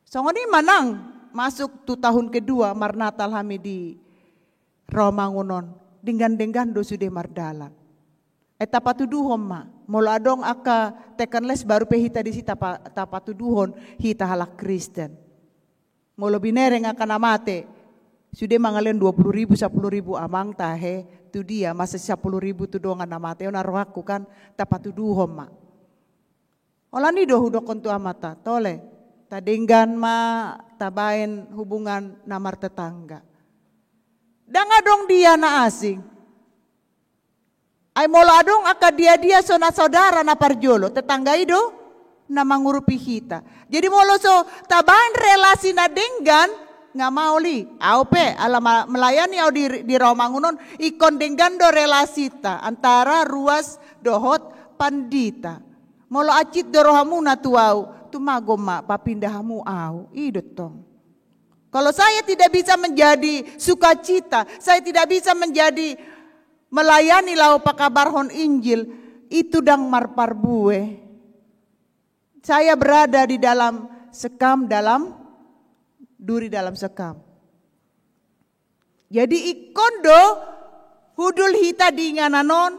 Songon i ma nang, masuk tu tahun kedua, marnatal hami di Rawamangun on, denggan-denggan do sude mardalan. Ai tapatuduhon ma, molo adong angka teken les baru pe hita disi tapa-, tapatuduhon hita halak Kristen. Molo binereng angka na mate, sude mangalehon dua puluh ribu, sapuluh ribu, amang tahe, tu dia masa sapuluh ribu tu dongan na mate, on na rohangku kan, tapatuduhon ma. Holan i do hudokkon tu amanta, tole, Tadenggan ma tabaen hubungan na martetangga. Ndang adong dia na asing. Ai molo adong angka dia-dia so na saudara na parjolo, tetangga i do na mangurupi hita. Jadi molo so tabaen relasi na denggan, nga maol i. Au pe, ala ma-, melayani au di, di Rawamangun on, ingkon denggan do relasinta antara ruas dohot pandita. Molo hansit do rohamuna tu au, tumagon ma papinda hamu au. I do tong. Kalau saya tidak bisa menjadi sukacita, saya tidak bisa menjadi melayani laho pakabarhon Injil, itu ndang marparbue. Saya berada di dalam sekam, dalam duri dalam sekam. Jadi ingkon do hundul hita di inganan on,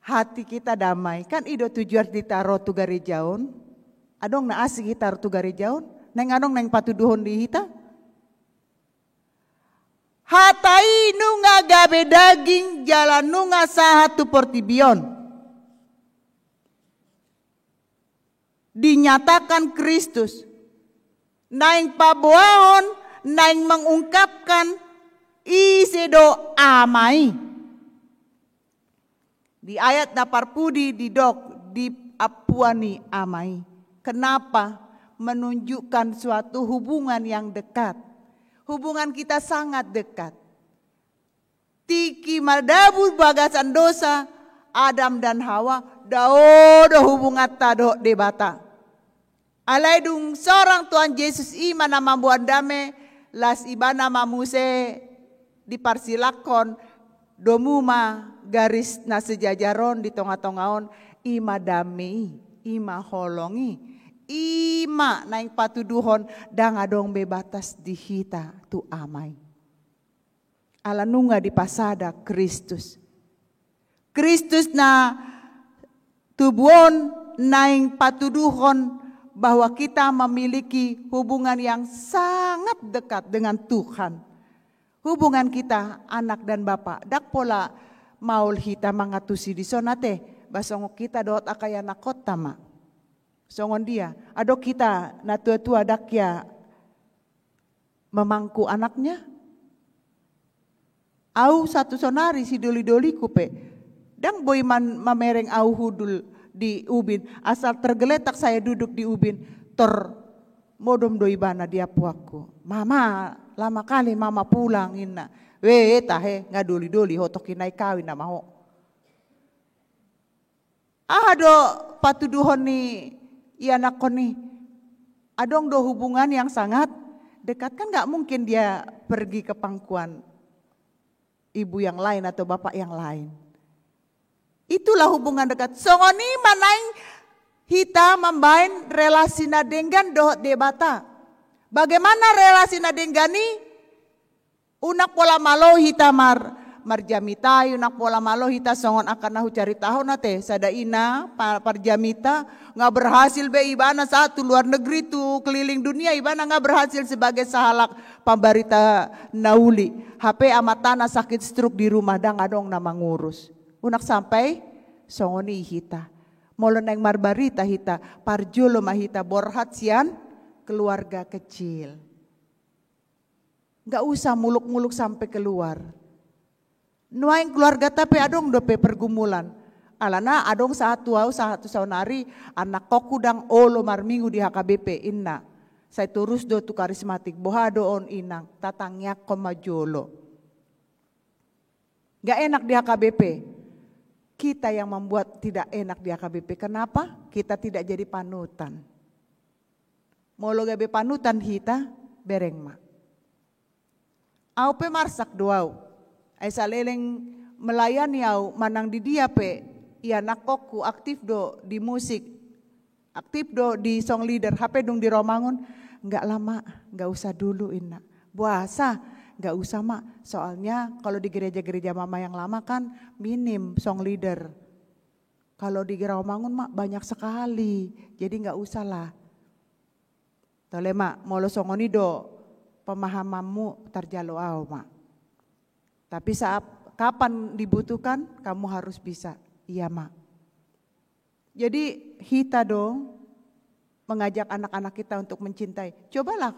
hati kita damai. Kan i do tujuan hita ro tu gareja on. Adong na asing hita ro tu gareja on? Naeng adong naeng patuduhon di hita? Hata i nunga gabe daging jala nunga sahat tu portibi on. Dinyatakan Kristus, naeng paboahon, naeng mengungkapkan ise do Ama i. Di ayat na parpudi didok, di ampuan ni Ama i. Kenapa? Menunjukkan suatu hubungan yang dekat. Hubungan kita sangat dekat. Tingki madabu bagasan dosa, Adam dan Hawa, dao do hubunganta dohot Debata. Alai dung sorang Tuhan Jesus i ma na mamboan dame, las ibana ma muse diparsilanghon, domu ma garis na sejajar on di tonga-tonga on, i ma dame i, i ma holong i, i ma naeng patuduhon ndang adong be batas di hita tu Ama i. Ala nunga dipasada Kristus. Kristus na tubu on naeng patuduhon bahwa kita memiliki hubungan yang sangat dekat dengan Tuhan. Hubungan kita anak dan bapa, ndang pola maol hita mangantusi dison ate, ba songon hita dohot angka ianakhonta ma. Songon dia, adong hita na tua-tua ndang hea memangku anaknya? Au sahat tu saonari sidoli-doliku pe, ndang boi man-, mamereng au hundul di ubin, asal tergeletak saya duduk di ubin, tor modom do ibana di ampuanku. "Mama, lama kali mama pulang," inna. "Weh, tahe, nga doli-doli ho, tok inna i kawin nama ho." Aha do patuduhon ni ianakhon i? Adong do hubungan yang sangat dekat, kan nggak mungkin dia pergi ke pangkuan ibu yang lain atau bapak yang lain. Itulah hubungan dekat. Songon i ma naeng hita mambaen relasi na denggan dohot Debata. Bagaimana relasi na denggan i? Unang pola malo hita mar-, marjamita i, unang pola malo hita songon angka na hucaritahon ate, sada ina pa-, parjamita, nga berhasil be ibana sahat tu luar negeri, tu keliling dunia, ibana nga berhasil sebagai sahalak pambarita na uli. Hape amantana sakit stroke di rumah, ndang adong na mangurus. Unang sampai songon i hita. Molo naeng marbarita hita, parjolo ma hita borhat sian keluarga kecil. Nggak usah muluk-muluk sampe keluar. Nuaeng keluargata pe adong dope pergumulan. Alana adong sahat tu au, sahat tu saonari, anakhonku ndang olo marminggu di H K B P, inna. Sai torus do tu karismatik, boha do on inang, tatangiangkon ma jolo. Nggak enak di H K B P. Kita yang membuat tidak enak di H K B P. Kenapa? Kita tidak jadi panutan. Molo gabe panutan hita, bereng ma. Au pe marsak do au. Ai saleleng melayani au manang di dia pe, ianakhonku aktif do di musik, aktif do di song leader, hape dung di Rawamangun, "Nggak lah, Mak, nggak usah dulu," inna. "Boasa?" "Nggak usah, Mak. Soalnya kalau di gereja-gereja Mama yang lama kan minim song leader. Kalau di Rawamangun, Mak, banyak sekali. Jadi nggak usah lah." Tole ma, molo songon i do pemahamanmu, tarjalo au ma. Tapi saat, kapan dibutuhkan, kamu harus bisa. Iya ma. Jadi hita do mengajak anak-anak kita untuk mencintai. Cobalah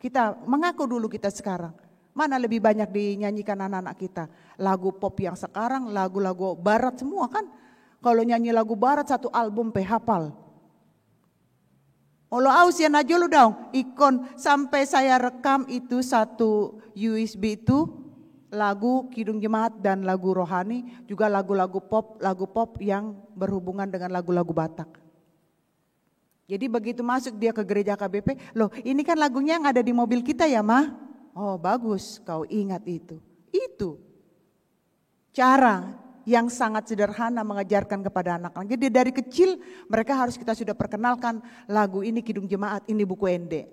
kita mengaku dulu kita sekarang. Mana lebih banyak dinyanyikan anak-anak kita? Lagu pop yang sekarang, lagu-lagu barat semua kan? Kalau nyanyi lagu barat satu album pe hapal. Olo au sian na jolo daong, ingkon sampai saya rekam itu satu U S B itu lagu Kidung Jemaat dan lagu rohani, juga lagu-lagu pop, lagu pop yang berhubungan dengan lagu-lagu Batak. Jadi begitu masuk dia ke gereja H K B P, "Loh, ini kan lagunya yang ada di mobil kita ya, Ma?" "Oh, bagus, kau ingat itu." Itu cara yang sangat sederhana mengajarkan kepada anak-anak. Jadi dari kecil mereka harus kita sudah perkenalkan lagu ini Kidung Jemaat, ini buku ende.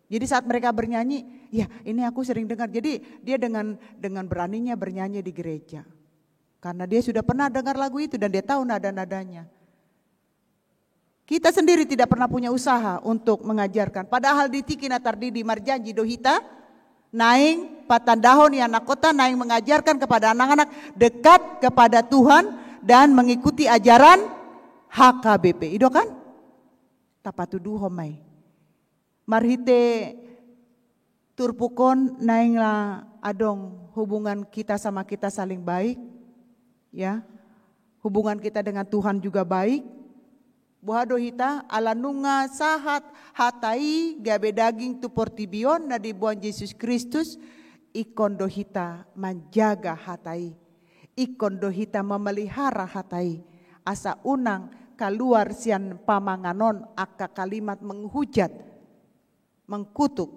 Jadi saat mereka bernyanyi, "Ya, ini aku sering dengar." Jadi dia dengan dengan beraninya bernyanyi di gereja. Karena dia sudah pernah dengar lagu itu dan dia tahu nada-nadanya. Kita sendiri tidak pernah punya usaha untuk mengajarkan. Padahal di tingki na tardidi marjanji do hita, naeng patandahon i anakkonta, naeng mengajarkan kepada anak-anak dekat kepada Tuhan dan mengikuti ajaran H K B P. I do kan? Tapatuduhon ma i. Marhite turpuk on naeng la adong hubungan kita sama kita saling baik, ya. Hubungan kita dengan Tuhan juga baik. Boha do hita, ala nunga sahat hata i gabe daging tu portibi on na diboan Jesus Kristus, ingkon do hita manjaga hata i. Ingkon do hita memelihara hata i. Asa unang kaluar sian pamangan on angka kalimat menghujat, mengkutuk.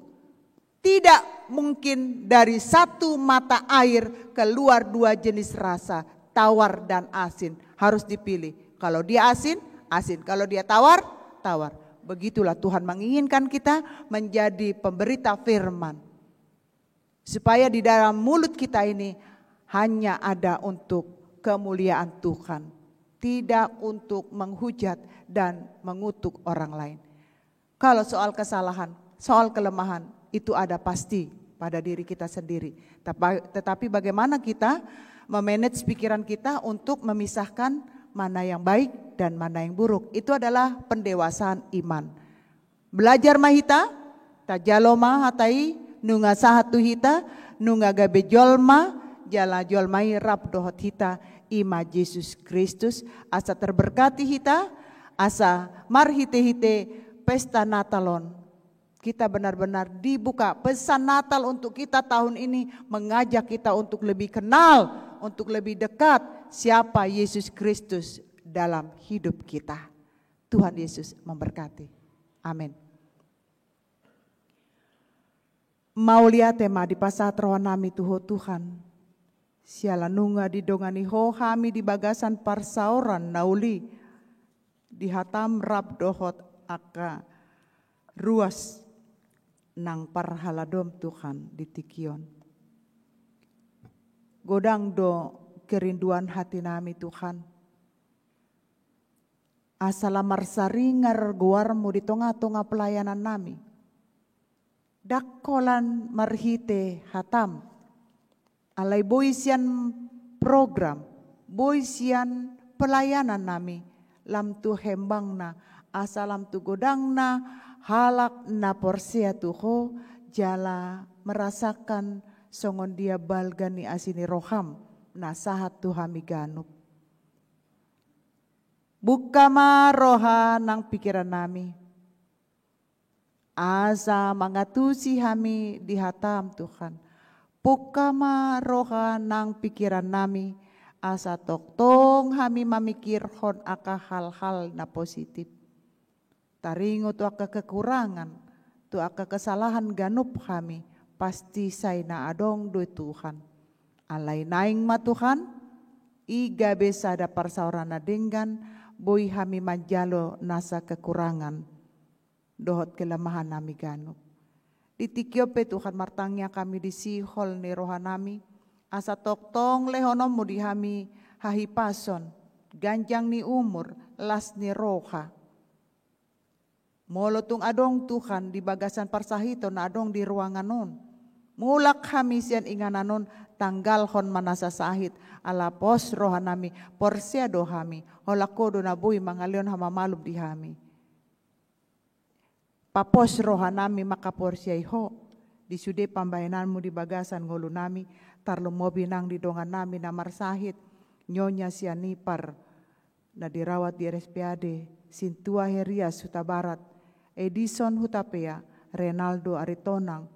Tidak mungkin dari satu mata air keluar dua jenis rasa, tawar dan asin. Harus dipilih. Kalau dia asin, asin. Kalau dia tawar, tawar. Begitulah Tuhan menginginkan kita menjadi pemberita firman. Supaya di dalam mulut kita ini hanya ada untuk kemuliaan Tuhan, tidak untuk menghujat dan mengutuk orang lain. Kalau soal kesalahan, soal kelemahan, itu ada pasti pada diri kita sendiri. Tapa-, tetapi bagaimana kita memanage pikiran kita untuk memisahkan mana yang baik dan mana yang buruk. Itu adalah pendewasaan iman. Belajar ma hita, tajalo ma hata i, nunga sahat tu hita, nunga gabe jolma, jala jolma i rap dohot hita, i ma Jesus Kristus, asa terberkati hita, asa marhite-hite pesta Natal on. Kita benar-benar dibuka pesan Natal untuk kita tahun ini, mengajak kita untuk lebih kenal, untuk lebih dekat siapa Yesus Kristus dalam hidup kita. Tuhan Yesus memberkati. Amin. Mauliate ma dipasahat roha nami tu Ho Tuhan. Siala nunga didongani Ho hami di bagasan parsaoran na uli, di hatam rap dohot angka ruas nang parhaladom Tuhan di tingki on. Godang do kerinduan hati nami Tuhan. Asa lam marsaringar goarmu di tonga-tonga pelayanan nami. Ndang holan marhite hatam. Alai boi sian program, boi sian pelayanan nami, lam tu hembangna, asa lam tu godangna, halak na porsea tu Ho, jala merasakan songon dia balga ni asi ni roham, na sahat tu hami ganup. Bungka ma roha nang pikiran nami. Asa mangatusi hami di hatam Tuhan. Bungka ma roha nang pikiran nami. Asa tongtong hami mamikirhon angka hal-hal na positif. Taringot tu angka kekurangan, tu angka kesalahan ganup hami, pasti sai na adong do Tuhan. Alai naeng ma Tuhan, i gabe sada parsaoran na denggan, boi hami manjalo nasa kekurangan dohot kelemahan nami ganup. Di tingki on pe Tuhan martangiang hami di sihol ni roha nami, asa tongtong lehononmu di hami hahipason, ganjang ni umur, las ni roha. Molo tung adong Tuhan di bagasan parsahiton na adong di ruangan on. Mulak hami sian inganan on, tanggalhon ma nasa sahit, ala pos roha nami, porsea do hami, holan Ho do na boi mangalehon hamamalum di hami. Papos rohanami mangkaporseai Ho di sude pambahenanmu di bagasan ngolunami, tarlumobi nang di dongannami na marsahit, Nyonya si Anipar, na dirawat di R S P A D, Sintua Herias Hutabarat, Edison Hutapea, Renaldo Aritonang,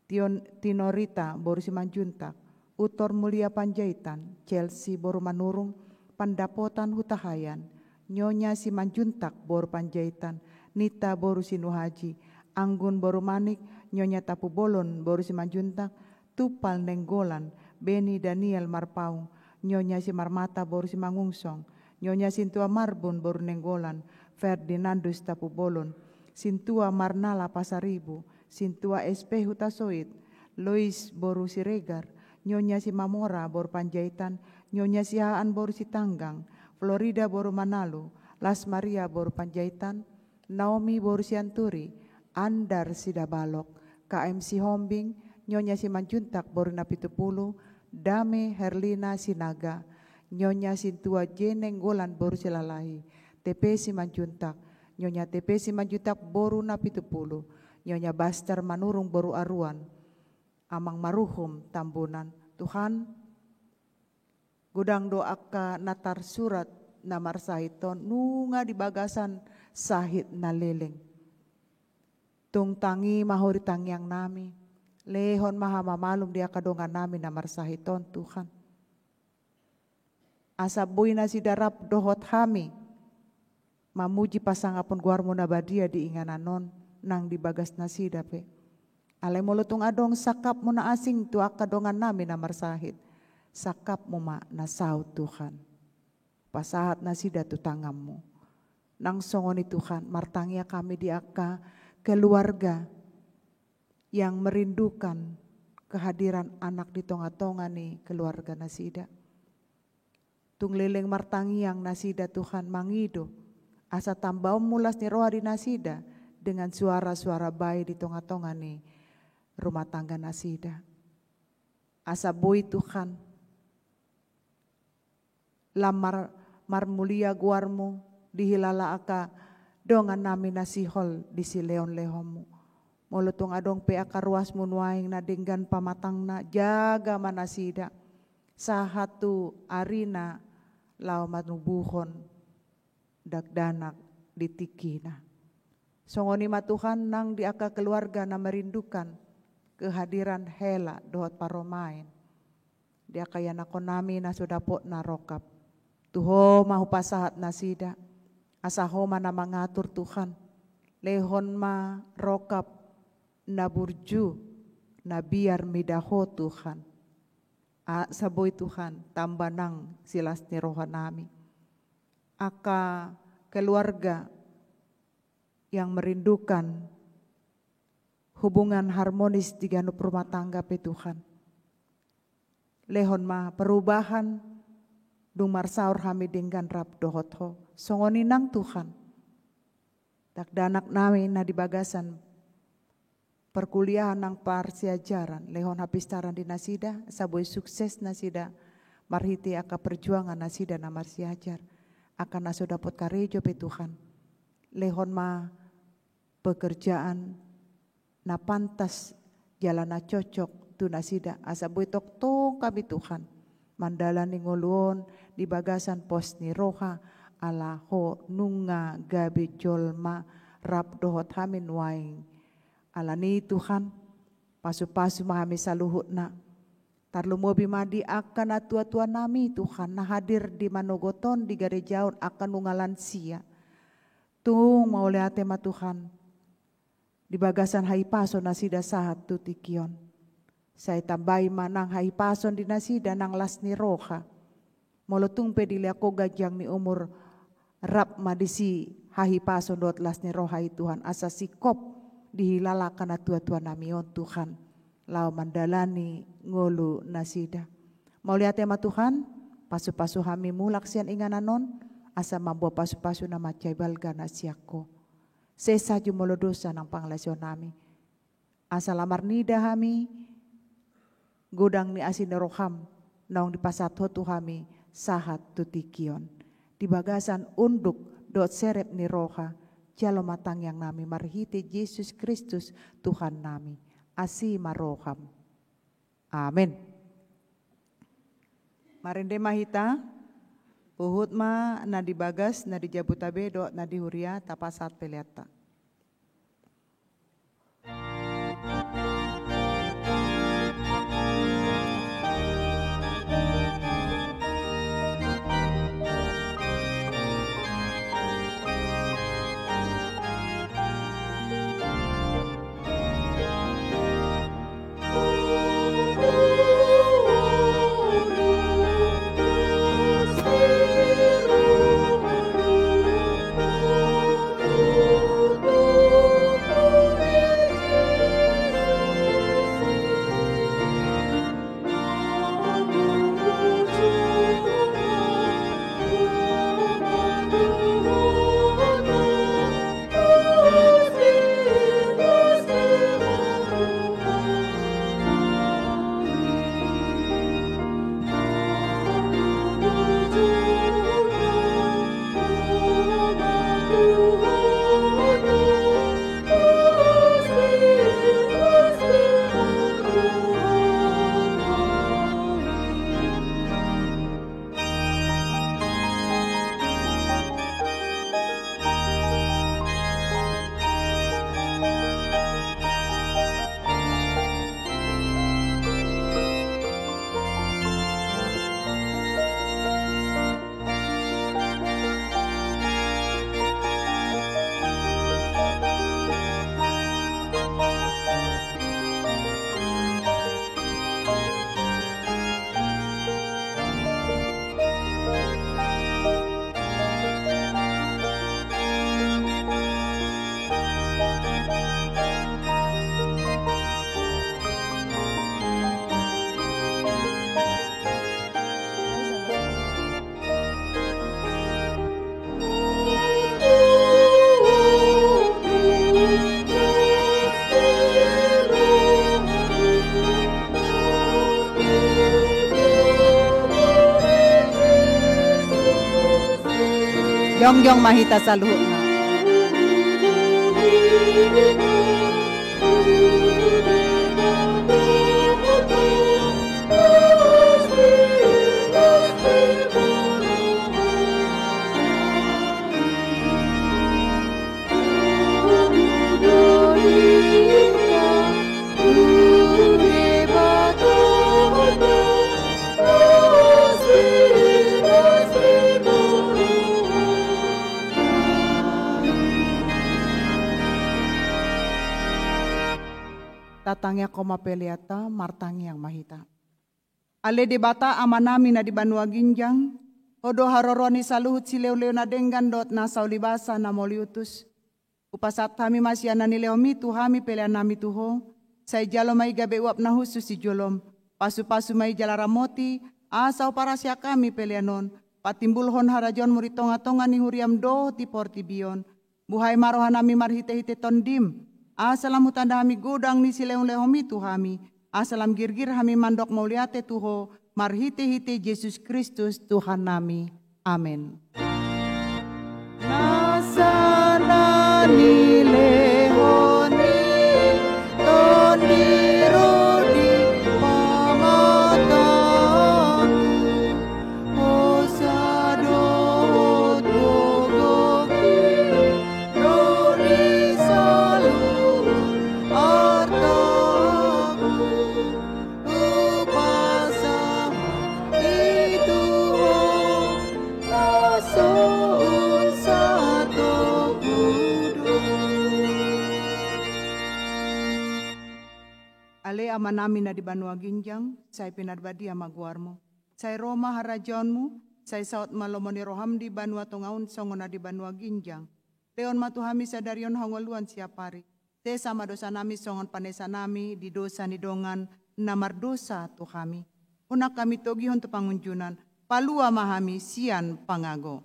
Tion-, Tinorita boru Simanjuntak, Utor Mulia Panjaitan, Chelsea boru Manurung, Pandapotan Hutahaean, Nyonya Simanjuntak boru Panjaitan, Nita boru Sinuhaji, Anggun boru Manik, Nyonya Tapubolon boru Simanjuntak, Tupal Nainggolan, Beni Daniel Marpaung, Nyonya Simarmata boru Simanungsong, Nyonya Sintua Marbun boru Nainggolan, Ferdinandus Tapubolon, Sintua Marnala Pasaribu, Sintua S P Hutasoit, Lois boru Siregar, Nyonya Simamora boru Panjaitan, Nyonya Sihaan boru Sitanggang, Florida boru Manalu, Las Maria boru Panjaitan, Naomi boru Sianturi, Andar Sidabalok, K M Sihombing, Nyonya Simanjuntak boru Napitupulu, Dame Herlina Sinaga, Nyonya Sintua J Nainggolan boru Silalahi, T P Simanjuntak, Nyonya T P Simanjuntak boru Napitupulu, Nyonya Baster Manurung boru Aruan, Amang Maruhum Tambunan. Tuhan, godang do angka na tarsurat na marsahit on nunga di bagasan sahit na leleng. Tung tangi ma Ho di tangiangnami, lehon ma hamamalum di angka dongannami na marsahit on, Tuhan. Asa boi nasida rap dohot hami mamuji pasangapon goarmu na badia di inganan on nang di bagas nasida pe. Alai molo tung adong sangkapmu na asing tu angka dongannami na marsahit, sangkapmu ma na saut, Tuhan. Pasahat nasida tu tanganmu. Nang songon i, Tuhan, martangiang hami di angka keluarga yang merindukan kehadiran anak di tonga-tonga ni keluarga nasida. Tung leleng martangiang nasida, Tuhan, mangido asa tambahonmu las ni roha di nasida dengan suara-suara bae di tonga-tonga ni rumah tangga nasida. Asa boi, Tuhan, lam mar-, marmulia goarmu dihilala angka dongannami na sihol di silehon-lehonmu. Molo tung adong pe angka ruasmu nuaeng na denggan pamatangna, jaga ma nasida sahat tu arina laho manubuhon dakdanak di tingkina. Songon i ma, Tuhan, nang di angka keluarga na merindukan kehadiran hela dohot parumaen, di angka ianakhonnami na so dapotna rongkap, tu Ho ma hupasahat nasida. Asa Ho ma na mangatur, Tuhan. Lehon ma rongkap na burju, na biar mida Ho, Tuhan. Asa boi, Tuhan, tamba nang silas ni rohanami. Angka keluarga yang merindukan hubungan harmonis di ganup rumah tangga pe, Tuhan, lehon ma perubahan. Dung marsaor hami denggan rap dohot Ho. Songon i nang, Tuhan, dakdanaknami na di bagasan perkuliahan nang parsiajaran, lehon hapistaran di nasida, asa boi sukses nasida marhite angka perjuangan nasida na marsiajar. Angka na so dapot karejo pe, Tuhan, lehon ma pekerjaan na pantas jala na cocok tu nasida, asa boi tongtong hami, Tuhan, mandalani ngolu on di bagasan pos ni roha, ala Ho nunga gabe jolma rap dohot hami nuaeng. Alani i, Tuhan, pasu-pasu ma hami saluhutna. Tarlumobi ma di angka natua-tuanami, Tuhan, na hadir di manogot on di gareja on, angka nunga lansia. Tung mauliate ma, Tuhan, di bagasan hahipason nasida sahat tu tingki on. Sai tambai ma nang hahipason di nasida nang las ni roha. Molo tung pe dilehon Ho ganjang ni umur, rap ma disi hahipason dohot las ni roha i, Tuhan, asa singkop dihilala angka natua-tuanami on, Tuhan, laho mandalani ngolu nasida. Mauliate ma, Tuhan, pasu-pasu hami mulak sian inganan on, asa mamboan pasu-pasu na mansai balga na sian Ho. Sesa jumolo dosa nang pangalaosionami. Asa lam marnida hami godang ni asi ni roham naung dipasahat Ho tu hami sahat tu tingki on. Di bagasan unduk dohot serep ni roha, Jalo ma tangiang nami marhite Jesus Kristus Tuhan nami. Asi ma roham. Amen. Marende ma hita, huhut ma na di bagas, na di jabu tabe dohot na di huria tapasahat peleanta. Jongjong ma hita saluhutna. Tatangiangkon ma peleanta, martangiang ma hita. Ale Debata Amanami na di banua ginjang, Ho do haroroan ni saluhut silehonlehon na denggan dohot nasa ulibasa na mauliutus. Hupasahat hami ma sian na nilehonMi tu hami peleannami tu Ho, sai jalo ma i gabe uap na hushus di joloM, pasupasu ma i jala ramoti, asa huparasiak hami pelean on, patimbulhon harajaonMu di tongatonga ni huriaM dohot di portibi on. Buhai ma rohanami marhitehite TondiM, asa lam hutanda hami godang ni silehonlehonMi tu hami, asa lam girgir hami mandok mauliate tu Ho, marhitehite Jesus Kristus Tuhannami. Amen. Nasa na nilehon ni Tondi ro di pamatangku, hosa dohot gogo ro di saluhut artaku. Hupasahat i tu Ho, na so unsatoku do. Ale Amanami na di banua ginjang, sai pinarbadia ma goarMu. Sai ro ma harajaonMu, sai saut ma lomo ni rohaM di banua tonga on songon na di banua ginjang. Lehon ma tu hami sadari on hangoluan siapari. Sesa ma dosanami songon panesanami di dosa ni dongan na mardosa tu hami. Unang hami togihon tu pangunjunan, palua ma hami sian pangago.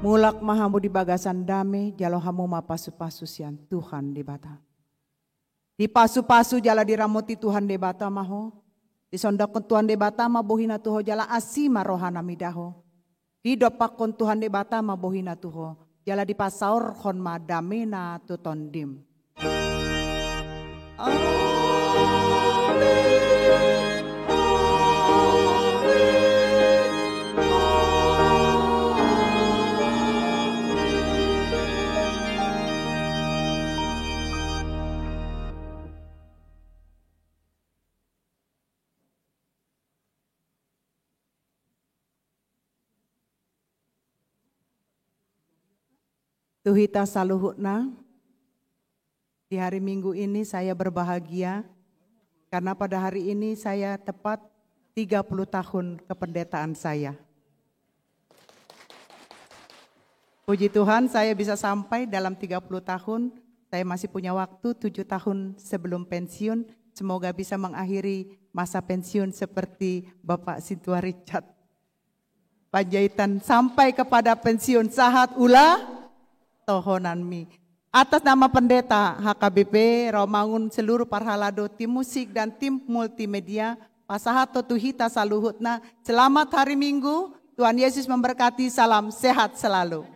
Mulak ma hamu di bagasan dame, jalo hamu ma pasu-pasu sian Tuhan Debata. Dipasupasu jala diramoti Tuhan Debata ma ho. Disondokkon Tuhan Debata ma bohina tu ho jala asi ma rohana mida ho. Didompakkon Tuhan Debata ma bohina tu ho jala dipasaorhon ma damena tu tondim. Amen. Amen. Tu hita saluhutna, di hari Minggu ini saya berbahagia karena pada hari ini saya tepat tiga puluh tahun kependetaan saya. Puji Tuhan, saya bisa sampai dalam tiga puluh tahun. Saya masih punya waktu tujuh tahun sebelum pensiun. Semoga bisa mengakhiri masa pensiun seperti Bapak Sintua Richard Panjaitan sampai kepada pensiun sahat ula tohonanmi. Atas nama pendeta H K B P Rawamangun, seluruh parhalado, tim musik dan tim multimedia, pasahat tu hita saluhutna, selamat hari Minggu, Tuhan Yesus memberkati, salam sehat selalu.